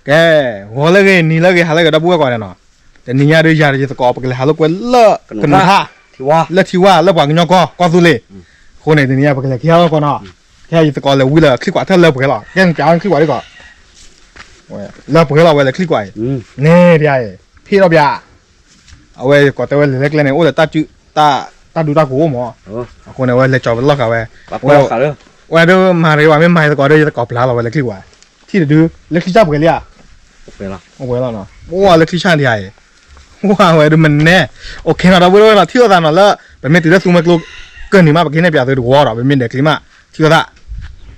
ကဲ, ဂီၤလၢအဂ့ၤ နံၤလၢအဂ့ၤ ဟါလၢအဂ့ၤ ဒီပုၢ်ဝဲၢ်ကိးဂၤဒဲးနီၤ, တနံၤညါဒီးယၤဒီးယသကိး ပကလဲၤဟးလိာ်ကွဲလၢကနူၤထၣ်, လၢထံဝါ လၢပှၤကညီကီၢ် ကီၢ်သူလ့ၤ, အဃိန့ၣ် တနံၤညါပကလဲၤခံဂၤလီၤကီးနီၤ, ကဲယသကိးလဲၤဝံလၢချံကွၢ်ထၢၣ်လၢပှဲၤလီၤ, ကဲနပျးချံကွၢ်ဒ်ကီး, လၢပှဲၤလီၤဝဲလၢချံကွၢ်အံၤ, န့ၣ်ဒ်အံၤ, ဖ့ၣ်ထီၣ်ပျး အဝဲကိးတဲဝဲလဲၤလၢကျဲန့ၣ် အိၣ်ဒီး တၢ်ဒူတၢ်ဃိၤအိၣ်မး, အဃိန့ၣ် အဝဲလဲၤကၠီၤပလီၢ်ဃာ်ဝဲ, ဝဲဒၣ်မၤတဂ့ၤဘၣ် မ့ၢ်မၤယသကိးဒီး ယသကိးပျးလီၤဝဲလၢချံကွၢ်, ထံၣ်တဒု လၢချံဆၣ်ပှဲၤလံဧါ, ပှဲၤလီၤနီၤ, အိၣ်ဝဲလၢချံဆၣ်ဒ်အံၤ, အိၣ်ဝဲဒၣ်မနုၤ, အိၣ်ခ့နီၤ ဒီပုၢ်ဝဲၢ်နီၤ ထံၣ်လိာ်သးနီၤလၢ ပမ့ၢ်တုၤလၢသူမွဲကျိ ကနံၤမး ပကဟံးန့ၢ်ပျးသုတဝီဒီး ပမ့ၢ်ဒဲးချံမး ထံၣ်လိာ်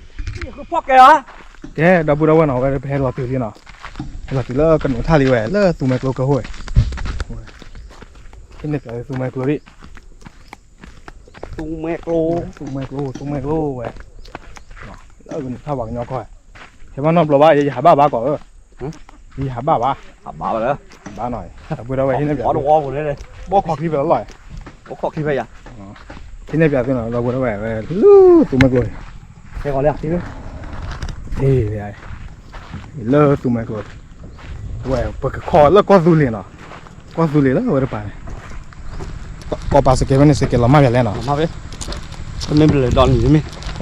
သး ကဲ ဒီပုၢ်ဒီဝဲၢ်နီၤ ဝဲပဟဲလီၤတုၤလံနီၤ, ဟဲလီၤတုၤလၢကနူၤထၣ်လံဝဲ လၢသူမွဲကျိကဟိၣ်, ဟံးန့ၢ်ပျးသုသူမွဲကျိလံ, သူမွဲကျိ, သူမွဲကျိ သူမွဲကျိဝဲ, လၢကနူၤထၣ်ပှၤကညီကီၢ်, ဟဲမ့ၢ်နီတဘျီဘၣ် ယဟးဘၣ်ဘၣ်ကီးဧၢ, ယဟးဘၣ်ဘၣ်, ဘၣ်နီၤ, ဒီပုၢ်ဒီဝဲၢ်ဟံးန့ၢ်ပျးသု, ဘီၣ်ခီၣ်ချံဖဲလီၤ, ဘီၣ်ခီၣ်ချံဖဲယၤ ဟံးန့ၢ်ပျးသုနီၤ ဒီပုၢ်ဒီဝဲၢ်ဝဲ လၢသူမွဲကျိန့ၣ်, ဟဲကီးလၢ, လၢသူမွဲကျိ, ဝဲပကခီလၢကီၢ်သူလ့ၤနီၤ, ကီၢ်သူလ့ၤလၢဝဲတပၤန့ၣ်, ကီၢ်ပၤစကဲဖဲန့ၣ် စကဲလီၤမၢ်ပျးလဲၣ်နီၤ, မ့ၢ်ဘျုးဒီ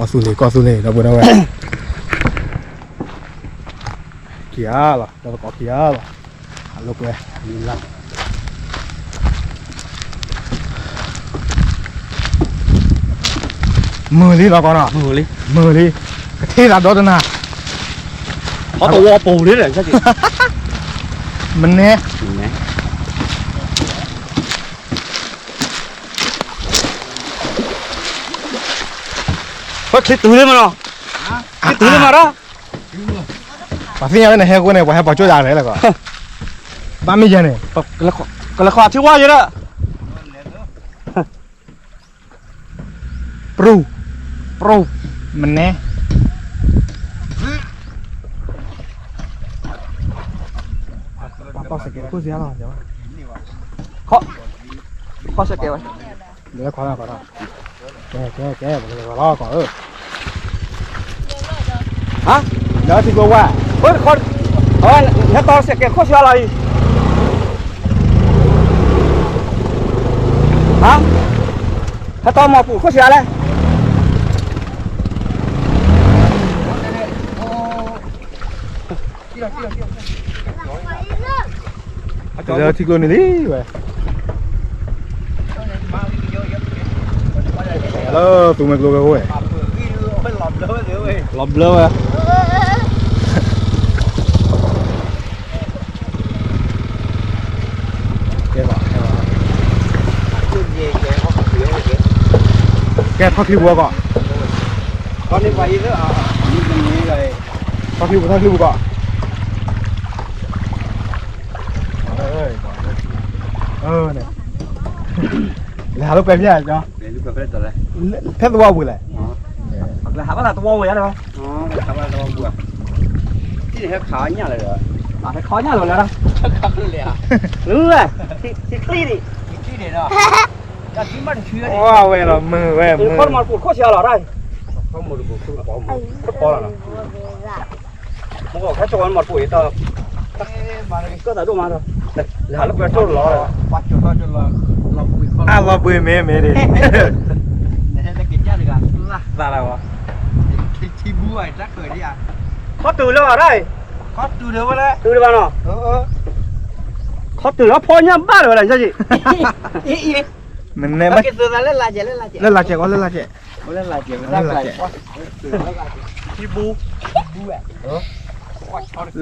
နံၤမ့ၢ်, ကီၢ်သူလ့ၤ ကီၢ်သူလ့ၤ ဒီပုၢ်ဒီဝဲၢ် ခံဂၤလီၤ ဒီးသကိးခံဂၤလီၤ, အလိာ်ကွဲ, မုာ်လံလီၤကီးနီၤ, မုာ်လံ, ကထ့သးဒီတနၤ, ဟီတဝီပူၤလံ, မနဲ, ဟဲချ့တုၤလံမးနီၤ, ချ့တုၤလံမးဒီး ပှၤသ့ၣ်ညါလၢနဟဲဃိန့ၣ် ပှၤဟဲပိာ်ကၠိၣ်ယၤလဲၣ်လၢကီး, ဘၣ်မ့ၢ်ယဲန့ၣ်, ကလဲၤခီထံဝါယဲဒီး, ပြူ, ပြူ, မနဲ, ခီၣ်စကဲဝဲ, လဲၤခီလီၤကီး, ကဲ ကဲ ကဲ ပကလဲၤခီလီၤကီးဧၢ, ဟါ, လၢထံကျိဝဲ, ဟဲတီစကဲခိၣ်ဆှါလီၤအံၤ, ဟါ, ဟဲတီမီၢ်ပူၤခိၣ်ဆှါလဲၣ် လၢထံကျိန့ၣ်လံဝဲ, လၢသူမွဲကျိဝဲ, လီၤဘျၢဝဲ, ကဲ, ကဲထီၣ်ချံပူၤကီး, ထီၣ်ချံပူၤ ထီၣ်ချံပူၤကီး လဲၤဟးလိာ်ကွဲဖဲလဲၣ်, ဖဲသဝီပူၤလဲၣ်, ဟဲခးညၣ်လၢၤ, ဟဲခးညၣ်လၢၤလၢ, လၢ, ထံချံန့ၣ်, ဝဲဝဲလီၤမုာ်ဝဲ, ခီၣ်မီၢ်တပူၤခိၣ်ဆှါလီၤ, ခီၣ်မီၢ်တပူၤခိၣ်, မ့ၢ်ကီးခဲကၠီဝဲမီၢ်တပူၤအံၤတၢ်, ကၢသးဒိၣ်မးဒီး, လၢဟးလိာ်ကွဲကၠိလီၤ, အလီၤဘှံးမ့ၢ်မ့ၢ်ဒ်, သးလီၤ, ခီၣ်တုၤလၢဘၣ်ဒၣ်အံၤ, ခီၣ်တုၤလၢဘၣ်နီၤ, ခီၣ်တုၤလၢဖီညၣ်ဘၣ်လၢၤဝဲဒၣ်, မ့ၢ်န့ၣ်, လၢလာ်ကဲးကီး လၢလာ်ကဲး, လၢလာ်ကဲး, လၢ, လၢ, အနီၢ်ခံဖိဝဲ, မ့ၢ်ဒိၣ်အနီၢ်ခံလီၤဝဲ, ထီၣ်လီၤကၢၤန့ၣ်ရၣ်, သကိးဂံၢ်ဆူၣ်ဝဲ, မၤပျၢ်က့ၤထီၣ်ခီၣ်ဒီး ကဟးလၢသ့ၣ်မီၤကူနီတ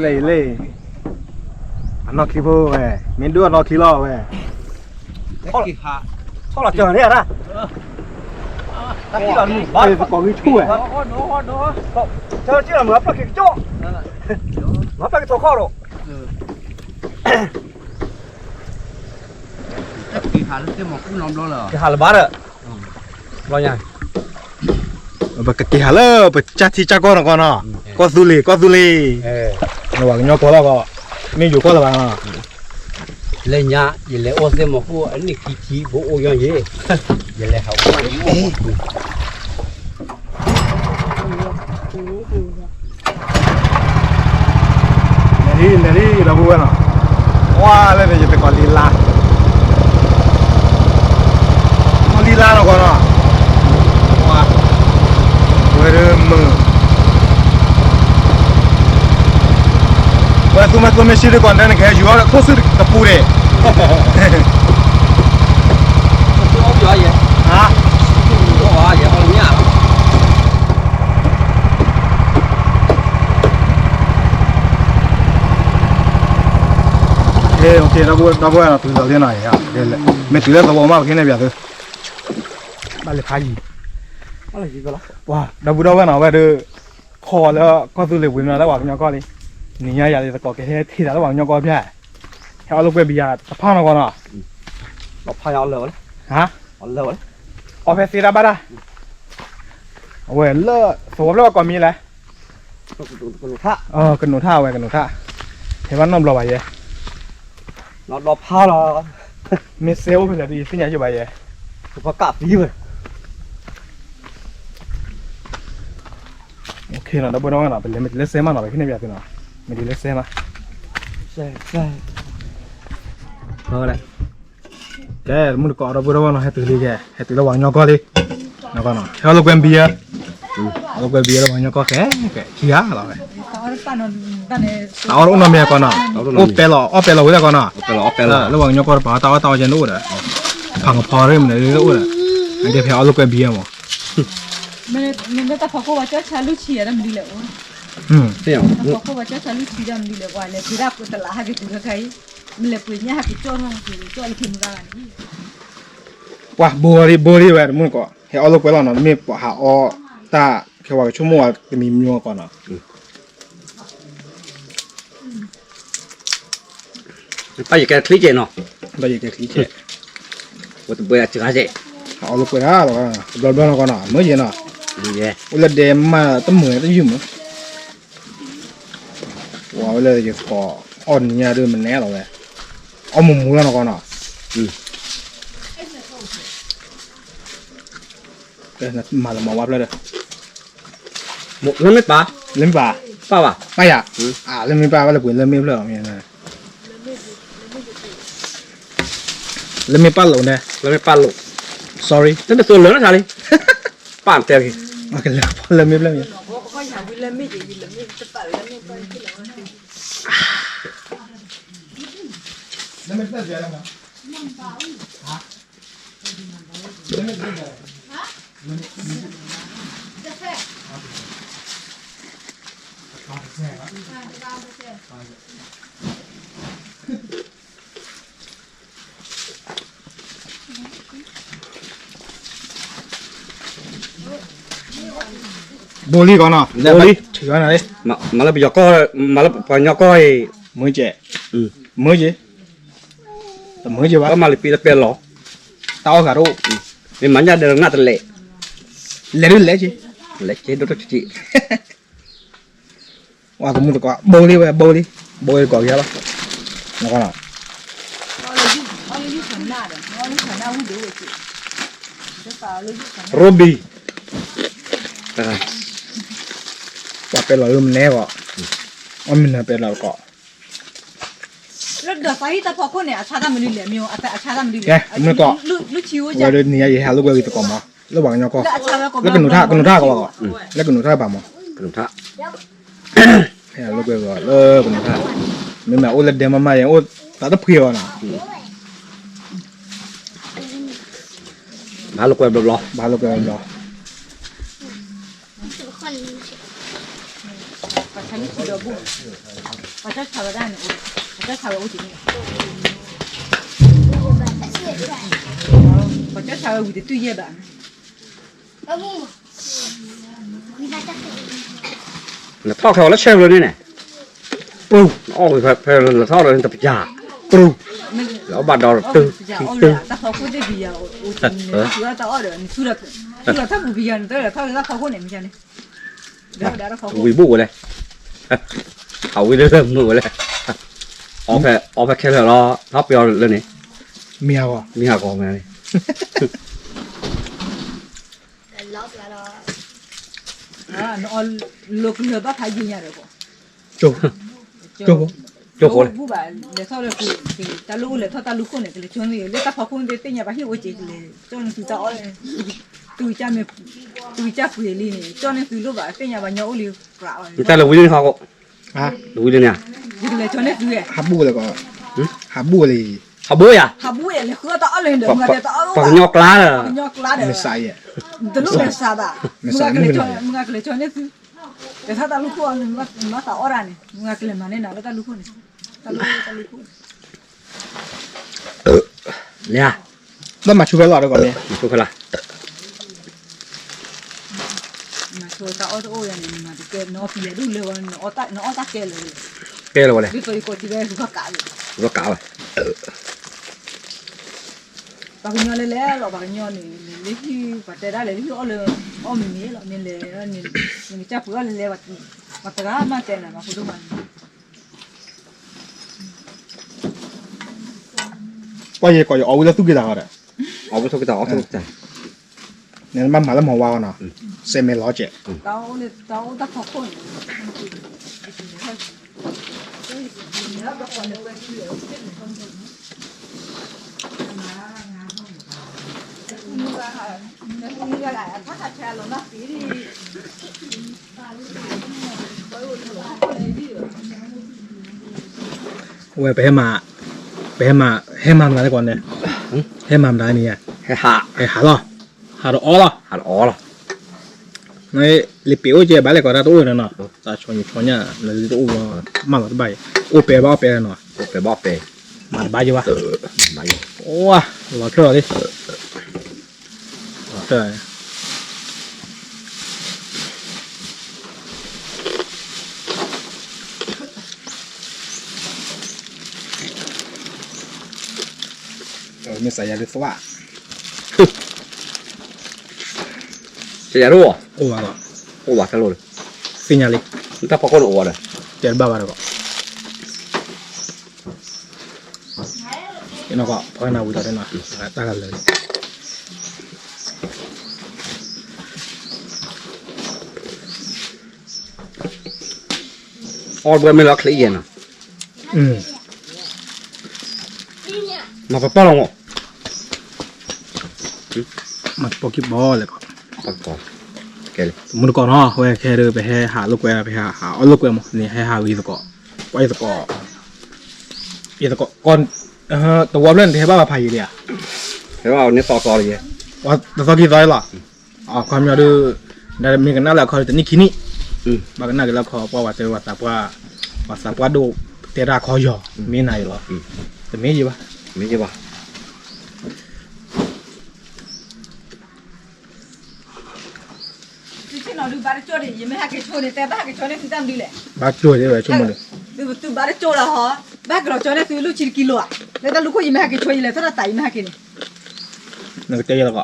ဘျီလၢၤ, ကဟးလၢၤဘၣ်ဒီး, ဘျီညါ, ပကက့ၤဟးလၢပကၢ်ထံကၢ်ကီၢ်နီၢ်ကီၢ်နီၤ, ကီၢ်သူလ့ၤ ကီၢ်သူလ့ၤ, နဝဲကညီကီၢ်လီၤကီး, မ့ၢ်ယိၤကီၢ်လၢၤဘၣ်နီၤ, လၢညါ ယလဲၤအိၣ်သ့ၣ်မီၤကူအနံၣ်ခံဆံ ဘိအိၣ်ယီၤယ့ၣ်, ယလဲၤဟးအိၣ်မီၤကူ အ ဟံးလဲၤလံ ဒီပုၢ်ဝဲၢ်နီၤ, ဝါလၢန့ၣ် ယတကိးလံလါ, မုၢ်လံလါနီၤကီးနီၤ, ဝါ, ဝဲဒၣ်မုၢ်, ဝဲသူမ့ၢ်သူမ့ၢ်ဆံးဒ်ကီးန့ၣ် နကဟဲယူၤအီၤခိၣ်ဆူၣ်တပူၤန့ၣ်, ဟါ ဒီပုၢ်ဝဲၢ်နီၤ တုၤလီၤလံနီၤ, မ့ၢ်တုၤလၢသဝီမး ပကဟံးန့ၢ်ပၠးသု, ဘၣ်လဲၤဖးယံၤ, ဒီပုၢ်ဒီဝဲၢ်နီၤ ဝဲဒၣ်, ဖီလၢကီၢ်သူလ့ၤပူၤနီၤ လၢပှၤကညီကီၢ်လံ, နံၤညါယၤလံသကိးကဟဲထံၣ်သးလၢပှၤကညီကီၢ်ဖၠၣ်, ဟဲအီၣ်လိာ်ကွဲဘံယၤတဖၣ်နီၤကီးနီၤ, ဟါ, အီၣ်ဖဲသ့တၢ်ဘၣ်တၢ်, အဝဲလၢသဝီဖျၢၣ်ဝဲကိးမံၤလဲၣ် ကနိးထၣ်ဝဲ ကနိးထၣ်, ဟဲဘၣ်နီတဘျီဘၣ်ယဲ, မ့ၢ်စဲအိၣ်ဖဲလဲၣ်ဒ်ယသ့ၣ်ညါယိာ်ဘၣ်ယဲ, ဒီပုၢ်ဒီဝဲၢ်နီၤ ပလဲၤမ့ၢ်တုၤလၢစဲမးနီၤ ပဟံးန့ၢ်ပၠးသုနီၤ, မ့ၢ်တုၤလၢစဲမး ကဲ တမုၢ်တကိး ဒီပုၢ်ဒီဝဲၢ်နီၤ ဟဲတုၤလံကဲ ဟဲတုၤလၢပှၤကညီကီၢ်လံ, ဟဲအီၣ်လိာ်ကွဲဘံယၤ, အီၣ်လိာ်ကွဲဘံယၤလၢပှၤကညီကီၢ်ဃဲ, ကဲ ခံဂၤလီၤဝဲ, တၢ်အီၣ်တအိၣ်နီတမံၤကီးနီၤ, အိၣ်ပဲလီၤ အီၣ်ပဲလီၤဝဲဒၣ်ကီးနီၤ, လၢပှၤကညီကီၢ်တပၤ တၢ်အီၣ်တၢ်အီကဲန့ၣ်အိၣ်ဒီး, ဖးကဖီရ့မနုၤအိၣ်ဒီး, အကဲဖဲအီၣ်လိာ်ကွဲဘံယၤမး, မ့ၢ်တၢ်ဖီခိၣ်ပှၤကၠီၣ်ဆါလွံၢ်ဆံဒီးမနုၤလဲၣ်အိၣ်, တၢ်ဖီခိၣ်ပှၤကၠီၣ်ဆါလွံၢ်ဆံဒီးမနုၤလဲၣ် ပှၤလဲၤပှ့ၤဒၣ်တလးဟဲက့ၤတုၤလၢခဲအံၤ, မ့ၢ်လဲၤပှ့ၤညၣ်ဟဲက့ၤကၠီၣ်ထီၣ်က့ၤကၠီၣ်လၢဖဲမုၢ်ဂၤဂၤန့ၣ်, ပှၤဘိလံ ဘိလံဝဲ တမုၢ်တကိး ဟဲအီၣ်လိာ်ကွဲလီၤနီၤ မ့ၢ်ပှၤဟးအီၣ်တၢ်ခဲဝဲကဆိကမိၣ်ဝဲတမံၤမံၤကီးနီၤ, ဘၣ်ယကဲချံကဲနီၤ, ဘၣ်ယကဲချံကဲ, ဝဲတဘှဲအစှၤကဲ, ဟးအီၣ်လိာ်ကွဲဒၣ်လီၤ, တဘျီဘျီနီၤကီးနီၤ မုာ်ယဲနီၤ, အိၣ်လၢဒဲမးတမုာ်တယုၢ်မုာ်, ဝဲလၢယကိး အီၣ်နံၤညါဒ်မနဲလီၤဝဲ, အီၣ်မူမူလီၤနီၤကီးနီၤ, မၤလၢမၤဝါဖျၢၣ်ဒီး လၢမ့ၢ်ပၢ်, လၢမ့ၢ်ပၢ်, ပၢ်ဘၣ်, ပၢ်ယၤ, လၢမ့ၢ်ပၢ်ဘၣ်လၢပှ့ၤလၢမ့ၢ်ဖျၢၣ်, လၢမ့ၢ်ပၢ်လိာ်န့ၣ်, လၢမ့ၢ်ပၢ်လိာ်, sorry တၢ်တသိးလၢာ်နီတခါလံ, ပၢ်တဲက့ၤ, လၢမ့ၢ်ဖျၢၣ်မ့ၢ် ဘိလံကီးနီၤ, ဘိလံ, မၤလၢပယီၤကီၢ်, မၤလၢပှၤကညီကီၢ်အံၤ, မုာ်ကဲ, မုာ်ကဲ, တမုာ်ကဲဘၣ်, တၢ်အီၣ်ဂၤတအိၣ်, မ့ၢ်မၤညၣ်ဒီးနၢ်တလဲၤ, လဲၤဒ်လဲၤက့, လဲၤက့ဒိၣ်ထီၣ်က့ ဝဲကမူၣ်တကိး ဘိလံဝဲ ဘိလံ, ဘိလံတကိးက့ၤလီၤ, နီၤ, ရိဘံ, ပှၤပဲလီၤလၢမနဲဂီၤ, အီၣ်မ့ၢ်နၢၤပဲလီၤတကိး, လၢဒၢးသးဟံၣ်တၢ်ဖီခိၣ်န့ၣ် အဆါတၢ်မနုၤလဲၣ်, မ့ၢ်အဆါတၢ်မနုၤလဲၣ်, မုၢ်တကိး, ဝဲဒၣ်နံၤညါယဟဲလိာ်ကွဲဂ့ၤသကိးမး လၢပှၤကညီကီၢ်, လၢကနူးထၣ် ကနူးထၣ်ကီး, လၢကနူးထၣ်ဘၣ်မး, ဟဲလိာ်ကွဲဂီၤလၢကနူးထၣ်, မ့မ့ၢ်အိၣ်လၢဒဲမးမး ယအိၣ်သးတဖှံဂီၤနီၤ, ဘၣ်လိာ်ကွဲဘျီဘျီ, ဘၣ်လိာ်ကွဲဘျီဘျီ ပှၤကၢဆါဝဲဝံၤတတုၤယဲၢ်ဘၣ်, နထီၣ်ခဲအီၤလၢဆဲးဖျၢၣ်န့ၣ်န့ၣ်, နအီၣ်ဝံၤဖဲလၢနထီၣ်ဒီးနတပျၢ်, လၢအီၣ်ဘၣ်ဒီးတုၤ, တုၤ, တၢ်ဖီခိၣ်သ့ၣ်ပယီၤ, ဆူလီၤထီၣ်ပူၤပယီၤန့ၣ် တၢ်လၢထီၣ်ပူၤပယီၤန့ၣ် တၢ်လၢထီၣ်လၢတၢ်ဖီခိၣ်န့ၣ်မ့ၢ်န့ၣ်, ဝံၤဘူၣ်ဝဲလဲၣ်, အဝံၤလၢမုာ်ဝဲလဲၣ်, အီၣ်ဖဲခဲလၢာ်လီၤ ထီၣ်ပယီၤလၢန့ၣ်, မ့ၢ်ဟးဂီၤ, မ့ၢ်ဟးဂီၤမ့ၢ်န့ၣ်, နအီၣ်လိာ်ကလၢၤဘၣ်ဖးယံၤညါဒီး, ကၠိ, ကၠိဖိ ကၠိဖိလဲၣ်, လဲၤထီၣ်လၢ တၢ်လၢအိၣ်လဲၤထီၣ်တၢ်လူၢ်ခိၣ်န့ၣ် ကလဲၤကၠိန့ၢ် လၢတၢ်ဖီခိၣ်န့ၣ် သ့ၣ်ညါဘၣ်ဟံၣ်အိၣ်က့ၤ ကလဲၤကၠိန့ၢ်သုတၢ်အီၣ်, သုကစၢ်မ့ၢ်, သုကစၢ်ပှ့ၤလံန့ၣ် ကၠိန့ၢ်သုလိၣ်ဘၣ် သ့ၣ်ညါဘၣ်ညီအိၣ်လံ, မ့ၢ်တၢ်လၢဝံၤလံန့ၣ်ဟီ, လၢဝံၤလံန့ၣ်, ဟးဘူၣ်လၢကီး, ဟးဘူၣ်လံ, ဟးဘူၣ်ယၤ, ဟးဘူၣ်ယၤ လဲၤဃုအီၣ်တၢ်အီၣ်လၢန့ၣ်ဒီး မ့ၢ်ဂၤတဲတၢ်အီၣ်, ပှၤကညီကျါဒီး, ပှၤကညီကျါဒီး, တလိၣ်လဲၤစးဘၣ်, မ့ၢ်ဂၤကလဲၤကၠိန့ၢ်သု, လဲၤထီၣ်တၢ်လူၢ်ခိၣ်အီၤန့ၣ် မၤသးအီၣ်တၢ်န့ၣ် မ့ၢ်ဂၤကလဲၤမၤန့ၢ်နၤလၢတၢ်လူၢ်ခိၣ်န့ၣ်, တၢ်လူၢ်ခိၣ်, လဲၤ, ဘၣ်မၤဆူၣ်ဖဲလီၤဒီးကီးန့ၣ်, မၤဆူၣ်ဖဲလီၤ, မၤဆူၣ်တၢ်အီၣ်တအိၣ်ယၤန့ၣ် နမၤတကဲ နအီၣ်ပံၤယၤဒူၣ်လၢဝဲ နအီၣ်တၢ်ကဲလၢၤ, ကဲလၢၤဝဲလဲၣ်, ဒ်သိးယကိးထံဝဲ ဟူထီၣ်ကးဝဲ, ဟူထီၣ်ကးဝဲ ပှၤကညီလဲၤလဲၤလီၤ ပှၤကညီန့ၣ် လဲၤလၢဟံၣ် ပှၤတဲဒၣ်လဲၤလၢဟံၣ်အီၣ်လၢ အီၣ်မ့ၤမ့ၤလီၤ မ့ၢ်လဲၤ, နကစၢ်ပှ့ၤအီၣ်လဲၤလဲၤ, ပှၤတဂၤမးတဲနၤဘၣ် ဖိဒိၣ်မးန့ၣ်, ပှၤယဲကိးယအီၣ်ဝံၤလၢသူၣ်က့ၤတၢ်အီၣ်ဒီး, အီၣ်ဝံၤသူၣ်က့ၤတၢ်အီၣ်, နမၤမၤလၢမီၤဝါအီၤနီၤ, စဲးမဲာ်လီၤကဲး တၢ်အိၣ်တၢ်ဖီခိၣ်န့ၣ် ဝဲပဟဲမၤ, ပဟဲမၤ, ဟဲမၤမတၤလဲၣ်ကိးန့ၣ်, ဟဲမၤမတၤန့ၣ်ဧါ, ဟဲဟးလီၤ, ဟးဒီးအီလီၤ, ဟးဒီးအီလီၤ, လံာ်ပ့ၤအိၣ်ကဲဘၣ်လဲၣ်ကိးတၢ်တအိၣ်နီၤနီၤ, တၢ်ဆီညူဆီညါ လံာ်တအိၣ်မး, မၤလီၤတဘၣ်အံၤ, အိၣ်ပဲဘၣ်အီၣ်ပဲနီၤ, အိၣ်ပဲဘၣ်အီၣ်ပဲ, မၤတဘၣ်ယဘၣ်, အိၣ်ဝါ, လီၤချၢၣ်လီၤလံ, လီၤချၢၣ် မ့ၢ်စးယၤဒ်သိးဘၣ်, စးယၤဒိၣ်, အိၣ်ဘၣ်လီၤ, အိၣ်ဘၣ်တၢ်လိၣ်လၢ, သ့ၣ်ညါလံ, တၢ်ဖီခိၣ်န့ၣ်အိၣ်ဘၣ်ဒီး, တဲတဘၣ်ဘၣ်ဒီးကီး နီၢ်ကီၢ် ဖီနၤဝံၤလီၤတဲနီၤ, တၢ်ကလၢာ်လံ, အီၣ်ဘၣ်မ့ၢ်လီၤချံယဲၢ်နီၤ, မၤပပီၢ်လီၤမး, မၤပီၢ်ကံၢ်ပီၢ်လဲၣ်ကီး, မုၢ်တကိးနီၤ ဝဲခဲဒုး ပဟဲဟးလိာ်ကွဲ ပဟဲဟးအီၣ်လိာ်ကွဲမး န့ၣ်ဟဲဟးဝံၤသကိး, ပှၤယသကိး, ယသကိးကီၢ်, တဝီဖျၢၣ်န့ၣ် တဟဲဘၣ်ပှၤဖးယံာ်လံဧါ, ဟဲဘၣ်န့ၣ်သီသီလံ, တသီခံသီလီၤ, အခီပညီဒုး, မ့ၢ်ကနၣ်လၢအခီတနံၣ်ခံနံၣ်, ဘၣ်ကနၣ်က့ၤလၢအခီပှၢ်ဝဲတဲဝဲသးပှၢ်, ပှၤသးပှၢ်ဒိၣ်, တဲတၢ်ခီယီၤ, မ့ၢ်နၤယလီၤ, တမ့ၢ်ယဘၣ်, မ့ၢ်ယဘၣ် သုထံၣ်နီၤဒုးဘၣ်တကၠိၣ်ဒံး ယမ့ၢ်ဟဲက့ၤဆိန့ၣ် တဲဘၣ်ဟဲက့ၤဆိန့ၢ်သုတၢ်မနုၤလဲၣ်, ဘၣ်ကၠိၣ်ဒံးဝဲဆိကမိၣ်ဒံး, သုဘၣ်တကၠိၣ်လီၤဟီ, ဘၣ်ကလီၤကၠိန့ၢ်သုလၢဆံတကံလိၤဧါ, လၢတၢ်လူၢ်ခိၣ်ယမ့ၢ်ဟဲက့ၤဆိ ယလဲၤထီၣ်တၢ်သးယမ့ၢ်ဟဲက့ၤန့ၣ်, နကတဲယ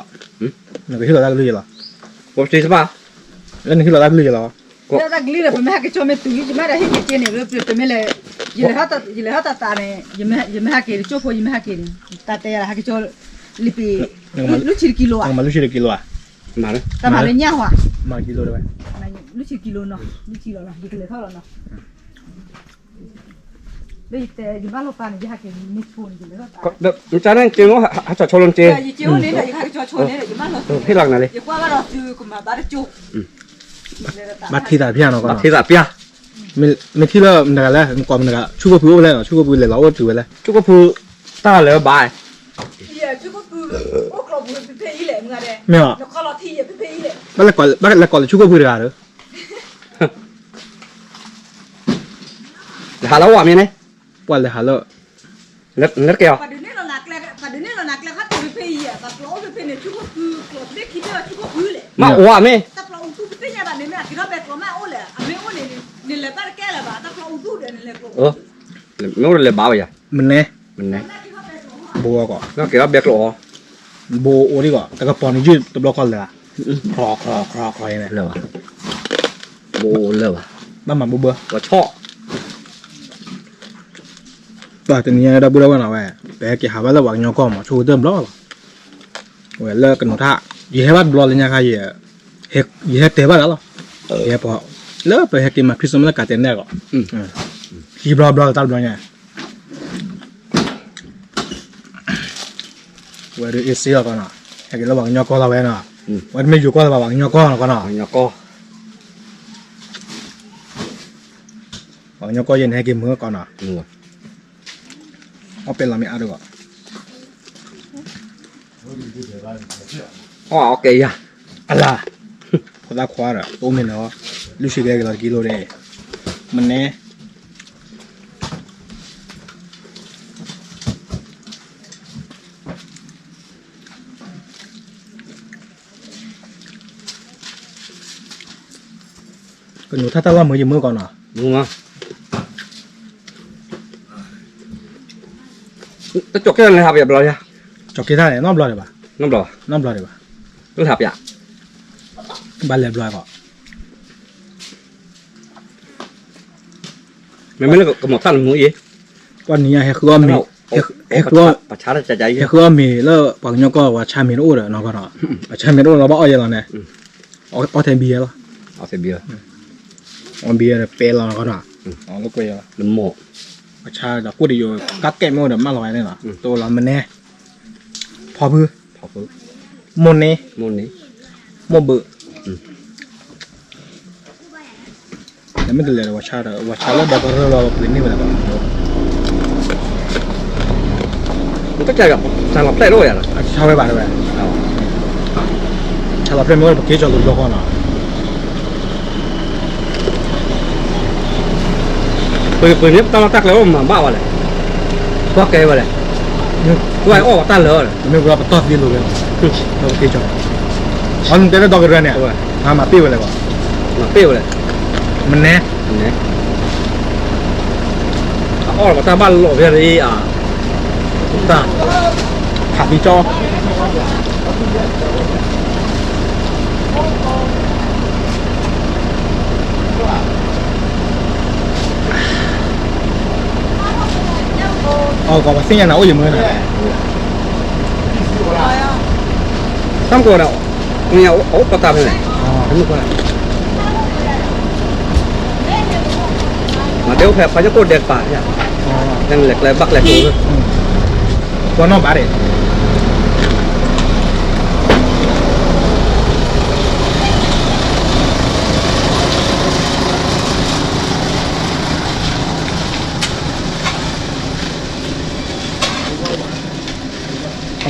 လီၤကီး, နကဟ့ၣ်လီၤတၢ်ကလုၢ်ယလီၤ, လၢနဟ့ၣ်လီၤတၢ်ကလုၢ်ယလီၤ, လၢတၢ်ကလုၢ်ဒီး ပမ့ၢ်ဟဲက့ၤဆိမ့ၢ်တုၤလံ ယမ့ၢ်ဒီးဟ့ၣ်က့ၤက့ၤန့ၣ် ပမ့ၢ်လဲၤ, ယလဲၤထီၣ်တၢ်သးန့ၣ်, ယမ့ၢ်ဟဲက့ၤ တကၠိၣ်ဖိယမ့ၢ်ဟဲက့ၤန့ၣ်, တၢ်တဲယၤလၢဟဲက့ၤဆိ လံာ်ပံၤ, လၢဆံတကံလိၤဧါ, မၤလၢဆံတကံလိၤဧါ, တၢ်မၤလၢညၣ်ဟီ, မၤကံလိၤတဝဲ, လၢဆံတကံလိၤနီၤ, လၢဆံလီၤနီၤ ယကလဲၤထီၣ်လီၤနီၤ, လၢယတဲယဘၣ်လိာ်ပာ်န့ၣ် ယဟဲက့ၤမ့ၢ်ဆိန့ၣ် ယလဲၤထီၣ်တၢ်, မ့ၢ်ကန့ၣ်က့ၤ ဟးကၠီဆိလၢနက့ၤ, ယက့ၤအိၣ်န့ၣ်ဒီး ယကဟဲက့ၤကၠီဆိန့ၣ်ဒီး ယမၢလီၤသု, ဟ့ၣ်လီၤနၤလံ, ယကွၢ်ဘၣ်ဒီးသုကမၤဘၣ်တကၠိၣ် ဘၣ်ထံသးဖျါနီၤကီး, ဘၣ်ထံသးဖျါ, မ့ၢ်ထံၣ်လၢမတၤတဂၤလဲၣ် နကိးမတၤတဂၤ ဆူၣ်ကိၣ်ဖုအိၣ်ဖဲလဲၣ်နီၤ ဆူၣ်ကိၣ်ဖုလဲၤလီၤအိၣ်တုၤဝဲလဲၣ်, ဆူၣ်ကိၣ်ဖု တၢ်လၢဘၣ်, မ့ၢ်, ဘၣ်လဲၤကိးလၢဆူၣ်ကိၣ်ဖုတဂၤဒီး, လဲၤဟးလၢဝၤမ့ၢ်န့ၣ်, ပှၤလဲၤဟးလၢ နတကဲအီၤ, မ့ၢ်အိၣ်ဧါမ့ၢ်, မ့ၢ်အိၣ်လဲၤဘၣ်ဝဲယၤ, မနဲ, မနဲ, ဘိကီး, ကဲဘဲကျိာ်အီၤ, ဘိအိၣ်ဒံးကီး တကပီၤန့ၣ်ယုၢ်တဘျီဃီလၢာ်, ချီချီချီချီန့ၣ်, ဘိအိၣ်လၢာ်ဘၣ်, ဘၣ်မၤဘိဘၢ, ပှၤဆီၣ် တနံၤညါတၢ်ဘူၣ်တၢ်ဝဲနီၤဝဲ, ပဟဲက့ၤဟးဘၣ်လၢပှၤကညီကီၢ်မး ဆိကတၢၢ်ဘျီလီၤ, ဝဲလၢကနိးထၣ်, ယဟဲဘၣ်တဘျီလၢညါခါ, ယဟဲတဲဘၣ်တၢ်လီၤ, ယဟဲပှၤ, လၢပဟဲက့ၤမၤ Christmas လၢကးတဲနဲၣ်အဂီၢ်, ကံဘျီဘျီတၢ်တဘျီညါ, ဝဲဒုးအ့ၣ်စ့လီၤကီးနီၤ, ဟဲက့ၤလၢပှၤကညီကီၢ်လီၤဝဲနီၤ, ဝဲတမ့ၢ်ယိၤကီၢ်လၢၤဘၣ် ပှၤကညီကီၢ်နီၤကီးနီၤ, ပှၤကညီကီၢ်ယဲန့ၣ် ဟဲက့ၤမုာ်ကီးနီၤ, အီၣ်ပဲလီၤမ့ၢ်အါဒိၣ်ကီး, အီၣ်အီၣ်ကဲယၤ, အလၤ, ဖိသၣ်ခွါဒီး တအိၣ်မ့ၢ်လၢၤ, လွံၢ်ဆံကဲက့ၤလီၤတကံလိဒဲး, မနဲ ကညိးထၣ်တၢ်လီၢ်မုာ်ယမုာ်ကီးနီၤ, မုာ်မး, တကၠီၤကဲလၢဟးပယီၤဘျီယၤ, ကၠီၤကဲထၣ်န့ၣ် နီတဘျီဒံးဘၣ်, နီတဘျီဒံးဘၣ်, နီတဘျီဒံးဘၣ်, လၢဟးပယီၤ, ဘၣ်လဲၤဘျီကီး မ့မ့ၢ်လၢကမီၤထၣ်နမူအံၤ, ပှၤနံၤညါဟဲဃုအီၣ်မ့ၤ, ဟဲဃုအီၣ်မ့ၤလၢပှၤကညီကီၢ် ပှၤဆါမ့ၤတအိၣ်ဒီးနီၢ်ကီၢ်နီၤ, ပှၤဆါမ့ၤတအိၣ်လီၤဘၣ်အီၣ်ယဲလီၤန့ၣ်, အီၣ်ထဲဘံယဲလီၤ, အီၣ်ဘံယဲဒီးပဲလီၤနီၢ်ကီၢ်နီၤ, ပှၤဆါဒီးကိၣ်တယိၤ ကးကဲမ့ၢ်အိၣ်ဒီးမၢလီၤဝဲန့ၣ်လီၤ, တအိၣ်လီၤမနဲ, ဖီဖု မိၢ်န့ၣ်, မိၢ်ဘုး, နမ့ၢ်တလဲၤဒီးပှၤဆါဒီး ပှၤဆါလၢဒဲကရၢလီၤပှ့ၤန့ၢ်ဝဲဒၣ်, တၢ်လီၤဖျဲၣ်တအိၣ်ယၤလီၤ, ဆါဝဲဘၣ်တဝဲ, ဆါလီၤဖျဲၣ်မ့ၢ်အိၣ်ဒီးပက့ၤကၠီၤလိၤဘျီဃီနီၤ ပှ့ၤန့ၢ်ပတၢ်လီၢ်တၢ်ကျဲအိၣ်မၤဘၣ်ဝဲလဲၣ်, ကွၢ်ကဲဝဲလဲၣ်, ကွၢ်အီၣ်ပတၢ်လၢာ်, မ့ၢ်ပှၤပတီၢ်သံလိၤဝဲ, ဒီးပက့ၤကၠီၤ, အီနတဲလၢဒီကရၢန့ၣ်, မၤပ့ၢ်ဝဲလဲၣ်, မၤပ့ၢ်ဝဲလဲၣ်, မနဲ, အအီၣ်ပတၢ်ဘၣ်လီၤဖဲအံၤ, တၢ်, ဖးသံကၠီ အီၣ်ကီးပှၤသ့ၣ်ညါနၤအိၣ်ယမုာ်နၤ, တၢ်မကိးဒီး, အိၣ်ပတၢ်ဖဲန့ၣ်, မၤတဲအိၣ်ဖဲဖးယၢ်ကိၣ်ဒဲးတပၤ, လဲၤကျဲဘၣ်ကျဲကျိၤ, ပှၤနီၢ်ဘၣ်ဒဲး အီၣ်မ့ၢ်အါတဂီၢ်, လီၤ,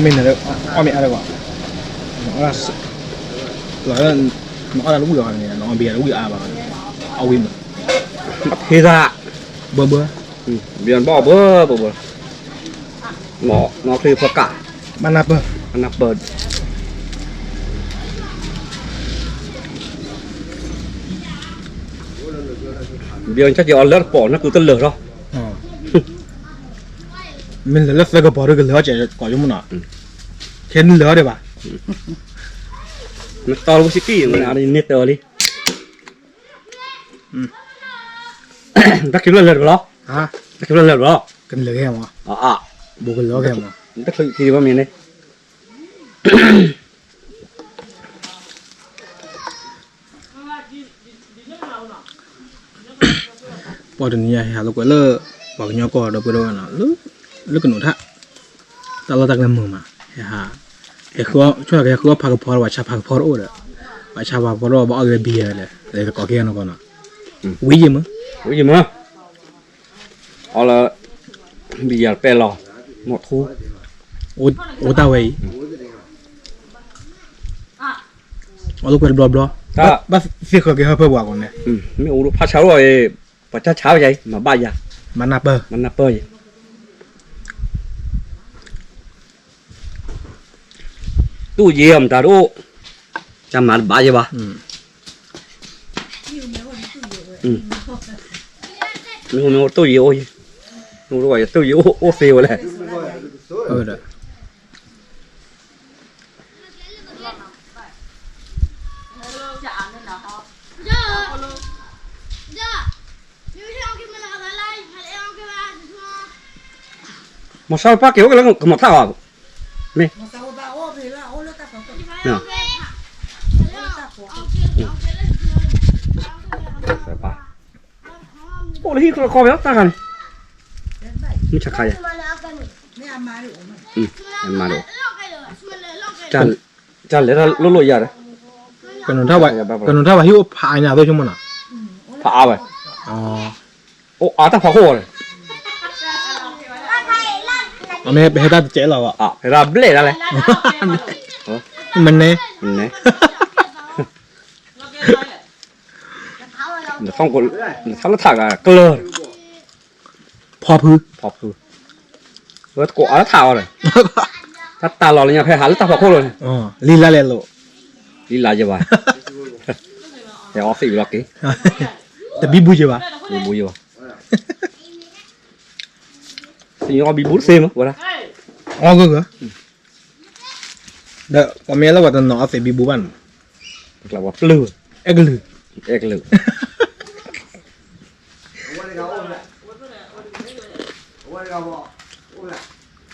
နအီၣ်တၢ်လၢဝံၣ်အီၤန့ၣ် နအီၣ်ဘံယၤလၢဝံၣ်အါဘၣ်, အဝံၣ်မး, ဟ့သး, ဘၢဘၢ, ဘၢဘၢ, နီၢ်ချ့ဖီကၣ်, ဘၣ်နၢ်ပၢၢ်, ဘၣ်နၢ်ပၢၢ် ဘၣ်ကၠီအီၤလၢတပီၤ နၢ်ကုတလၢာ်ထီၣ်, မ့ၢ်လၢလၢသၢကပီၤဒုကလၢာ်အီၣ်စဲးကီးယမုၢ်နီၤ, ခဲနုာ်လၢာ်အီၤဒံးဘၣ်, မ့ၢ်တီလၢဝံၣ်စံကံၣ်န့ၣ်တၢ်လံ, တၢ်ခံဖျၢၣ်လၢာ်တဘျီ, ကလၢာ်ခဲမး, ဘိးကလၢာ်ခဲမး, တၢ်ခံဘၣ်မ့ၢ်န့ၣ် ပှၤတနံၤညါဟဲဟးလိာ်ကွဲလၢ ပှၤကညီကီၢ်ဒီပုၢ်ဒီဝဲၢ်နီၤ, လၢကနိးထၣ် တၢ်လီၢ်တၢ်ကျဲမုာ်မး, ဟဲဟး, ဟဲဃုအီၣ်, ဆိကမိၣ်ကဟဲဃုအီၣ်ဖးကဖီဒီး ပှၤဆါဖးကဖီတအိၣ်ဒီး, ပှၤဆါဖးကဖီတအိၣ် ဘၣ်အီၣ်က့ၤဘံယၤလဲၣ်, လဲၤကကိးက့ၤနီၢ်ကီၢ်နီၤ, ဝံၤယမုၢ်, ဝံၤယမုၢ် အီလၢ ဘံယၤပဲလီၤ, မီၢ်ထူ, အိၣ်တၢ်ဝဲအံၤ, အီလၢကွဲတဘျီဘျီ, ဘၣ်သ့ၣ်ဃၢၤက့ၤဟၢဖၢပှၤကီးန့ၣ်, မ့ၢ်အိၣ်လၢဖးဆါလီၤအံၤ, ပှၤတၢ်ဆါဝဲယၤအံၤ မၤဘၣ်ယၤ, မၤနၢ်ပၢၢ်, မၤနၢ်ပၢၢ်ယၤ တူၢ်ယ့အီၤမတၤတအိၣ်, ကမၤတဘၣ်ယဲဘၣ်, မ့ၢ်တူၢ်ယ့အိၣ်, တူၢ်ယ့အိၣ်သ့ဝဲလဲၣ်. မၤဆါပၢ်က့ၤအိၣ်က့ၤလၢကမၤထၣ်ဘၣ်, မ့ၢ်, အိၣ်လၢဟံၣ်ကီၢ်ဖဲတၢ်ခါန့ၣ် မုၢ်ဆါခါယဲ, မၤဒီး, တၢ်လဲၤတၢ်လိၣ်လိၣ်ယၤဒီး, ကနူၤထၣ်ဝဲဟံၣ်အိၣ်ဖးအါညါအသိးဆိကမိၣ်နီၤ, ဖးအါဝဲ, အိၣ်အါတၢ်ဖးခိၣ်န့ၣ်, အမ့ၢ်ပဟဲတၢ်တကဲးလီၤဘၣ်, ဟဲတၢ်ဘျဲၣ်ဒၣ်လဲၣ်, မနဲ နထၣ်လၢထးကကျၢၢ်, ဖီဖု, ဖီဖု, ဝဲတကိးအါထးအီၤဒီး, တၢ်တၢ်လီၤလၢညါဖဲဟးလၢတၢ်ဖီခိၣ်လီၤန့ၣ်, လံလါလဲၤလိာ်, လံလါယဘၣ်, ဟဲအီသံးလီၤက့ၤ, တဘံဘူယဘၣ်, ဘံဘူယဘၣ်, သံးအီဘံဘူတသ့မးဝဲဒၣ်, အီဂၢၢ်ဂၢၢ် ဒီးပှၤမ့ၢ်လၢပှၤတနီၤအီသံးဘံဘူဘၣ်န့ၣ်, ပျုၢ်, အဲၣ်ကလုာ်, အဲၣ်ကလုာ်,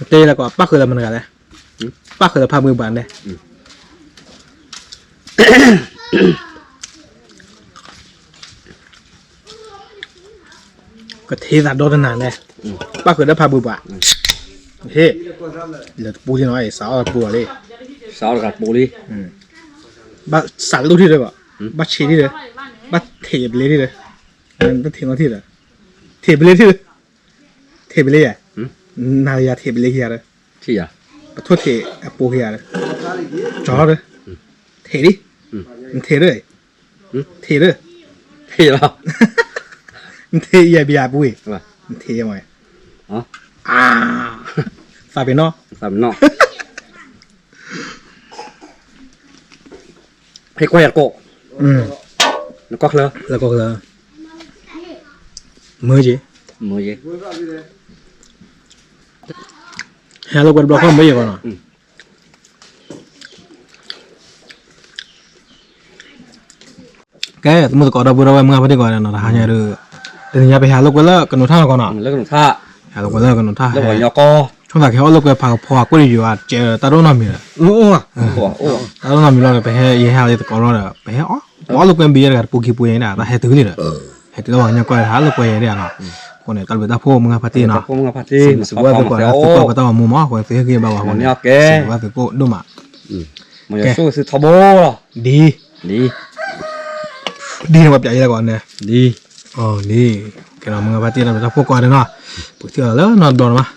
တဲလၢကီး ပၣ်ဃုာ်လၢမနုၤဂၤလဲၣ်, ပၣ်ဃုာ်လၢဖးဘှ့ဘၣ်န့ၣ်, ကထ့သးဒီတနၤလဲၣ်, ပၣ်ဃုာ်ဒီးဖးဘှ့ဘၣ်, ဟ့ၣ်, လၢတပူၤလံနီၤ စးအီၣ်တပူၤလီၤလံ, စးအီၣ်တဂၤတပူၤလံ, ဘၣ်စးလိၣ်ထံၣ်ဒီးဘၣ်, ဘၣ်ဆံးထံၣ်ဒီး, ဘၣ်ထံးပလ့ထံၣ်ဒီး, ဘၣ်ထံးနီထံၣ်ဒီး, ထံးပလ့ထံၣ်ဒီး, ထံးပလ့ယဲ, နၤယၤထံးပလ့ယၤဒီး, ပထိၣ်ထံးအပူၤယၤဒီး, ကၠီဒီး, ထံးဒံ, နထံးဒီး, ထံးဒီး, ထံးလီၤ, နထံးယဲဘံယၤပူၤ, နထံးယဲမး, သးပ့ၤနီၣ်, သးပ့ၤနီၣ် ဟဲကွၢ်ယၤတကိး, နကီၢ်ချၢ, လၢကီၢ်ချၢ, မုာ်ယ့, မုာ်ယ့, ဟဲလိာ်ကွဲတဘျီဃီမုာ်ယ့ကီးနီၤ. ကဲ သမုၣ်သကိးဒီပုၢ်ဒီဝဲၢ်မုၢ်ဂၢ်ဖါတံၢ်ကိးဂၤဒဲးနီၤ တဟါညါဒီး တနံၤညါပဟဲလိာ်ကွဲလၢကနိးထၣ်နီၤကီးနီၤ, ကနိးထၣ်, ဟဲလိာ်ကွဲလၢကနိးထၣ်, ဆိကမိၣ်သးကဟဲအိၣ်လိာ်ကွဲဖးကဖီအကွ့ၢ်တယိၤဧါ ကဲတၢ်တအိၣ်နီတမံၤဒီး, တၢ်တအိၣ်နီတမံၤလီၤဒီး ပဟဲယဟဲအီၤလၢသကိးလီၤဒီး ပဟဲအီၣ်, ပအီၣ်လိာ်ကွဲဘံယဲတဂၤတပူၤခံပူၤန့ၣ်ဒၣ် တၢ်ဟဲတုၤလံဒီး, ဟဲတုၤလၢပှၤကညီကွၢ်တဟးလိာ်ကွဲယဲဒၣ်နီၤ, အဃိန့ၣ် တၢ်ဘျုးတၢ်ဖှိၣ်မုၢ်ဂၢ်ဖါတံၢ်နီၤ, စံးဘျုးစံးဖှိၣ်သုကိးဂၤဒဲး သုကွၢ်ပတၢ်ဂီၤမူမး အဃိန့ၣ် သုဟ့ၣ်ဂံၢ်ဘါပှၤအဃိန့ၣ်, စံးဘျုးဘၣ်သုကိးဒိၣ်မး, ကဲ ဒ် ဒ်န့ၣ်ပှၤပျးယဲလၢကီးန့ၣ်, ဒ်, ဒ်, ကဲဒီးမုၢ်ဂၢ်ဖါတံၢ်တၢ်ဘျုးတၢ်ဖှိၣ်ကိးဂၤဒဲးနီၤ, ပကထံၣ်အီၤလၢနီတဘျီန့ၣ်မး,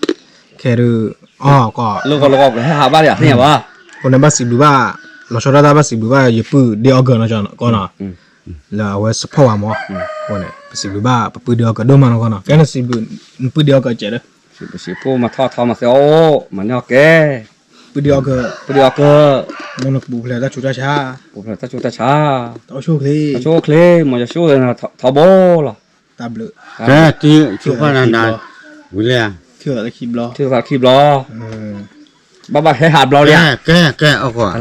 ခဲဒုး, အီၣ်ကီး, လၢကီးလၢကီးပဟဲဟးဘၣ်ဒံးဧါ, အဃိန့ၣ်ဘၣ်စံးဘျုးဘၣ်, လီၤဆီဒၣ်တၢ်ဘၣ်စံးဘျုးဘၣ်ယပုၢ်ဒ့အီၣ်ကၢၤနီၤကီးနီၤ, လၢအဝဲ support ဝဲမး, အဃိန့ၣ် ပစံးဘျုးဘၣ်ပပုၢ်ဒ့အီၣ်ကၢၤဒိၣ်မးနီၤကီးနီၤ, ကဲနစံးဘျုးနပုၢ်ဒ့အီၣ်ကၢၤစဲးဒီး, စံးဘျုးစံးဖှိၣ်မၤထီၣ်ထီမၤသဲအိၣ် မၤန့ၢ်အီၣ်ကဲ ပုၢ်ဒ့အီၣ်ကၢၤ, ပုၢ်ဒ့အီၣ်ကၢၤ, မ်နကပူၤဖျဲးတၢ်ဆူးတၢ်ဆါ, ပူၤဖျဲးတၢ်ဆူးတၢ်ဆါ, တၢ်အိၣ်ဆူၣ်အိၣ်ချ့, တၢ်အိၣ်ဆူၣ်အိၣ်ချ့, မ်ယဆိၣ်ဂ့ၤထီဘိလီၤ, တၢ်ဘျုး, ကဲ, ထံၣ်သးလၢခံဘျီ, ဘၣ်ဘၣ်ဟဲဟးဘျီလံ, ကဲ, ကဲ, ကဲ, အီၣ်ကွၢ်